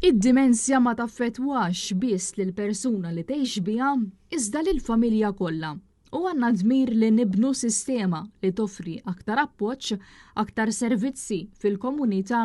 Id-dimensja ma taffettwax biss lill-persuna li tgħix biha iżda lill-familja kollha. U għandna dmir li nibnu sistema li toffri aktar appoġġ, aktar servizzi fil-komunità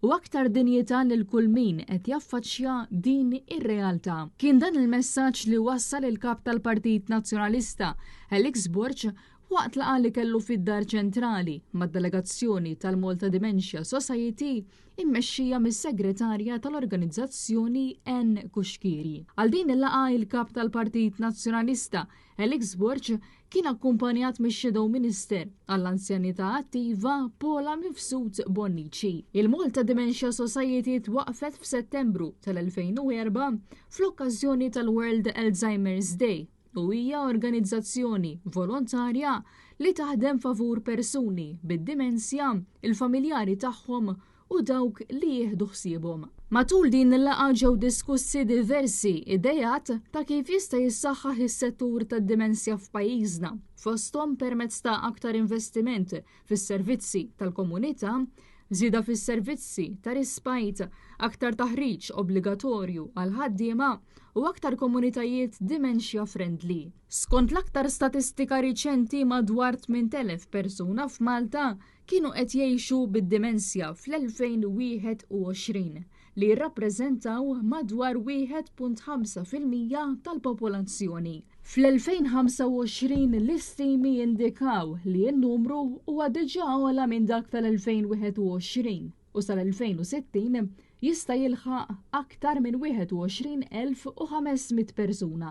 u aktar dinjità lil kull min qed jaffaċċja din ir-realtà. Kien dan il-messaġġ li wassal il-Kap tal-Partit Nazzjonalista, Alex Borg, waqt laqgħa li kellu fid-Dar Ċentrali mad-delegazzjoni tal-Malta Dementia Society immexxija mis-Segretarja tal-organizzazzjoni Ann Cuschieri. Għal din il-laqgħa il-Kap tal-Partit Nazzjonalista, Alex Borg, kien akkumpanjat mix-Shadow Minister għall-Anzjanità Attiva Paula Mifsud Bonnici. Il-Malta Dementia Society twaqqfet f'Settembru tal-2004 fl-okkażjoni tal-World Alzheimer's Day u hija organizzazzjoni volontarja li taħdem favur persuni bid-dimensja, il-familjari tagħhom u dawk li jieħdu ħsiebhom. Matul din il-laqgħa ġew diskussi diversi ideat ta' kif jista' jissaħħaħ is-settur tad-dimensja f'pajjiżna, fosthom permezz ta' aktar investiment fis-servizzi tal-komunità, żieda fis-servizzi ta' respite, aktar taħriġ obbligatorju għall-ħaddiema u aktar komunitajiet dementia friendly. Skont l-aktar statistika riċenti madwar 8,000 persuna f'Malta kienu qed jgħixu bid-dimensja fl-2021 li jirrappreżentaw madwar 1.5% tal-popolazzjoni. Fl-2025 l-istimi jindikaw li n-numru huwa diġà ogħla minn dak tal-2021 u sal-2060 jista' jilħaq aktar minn 21,500 persuna.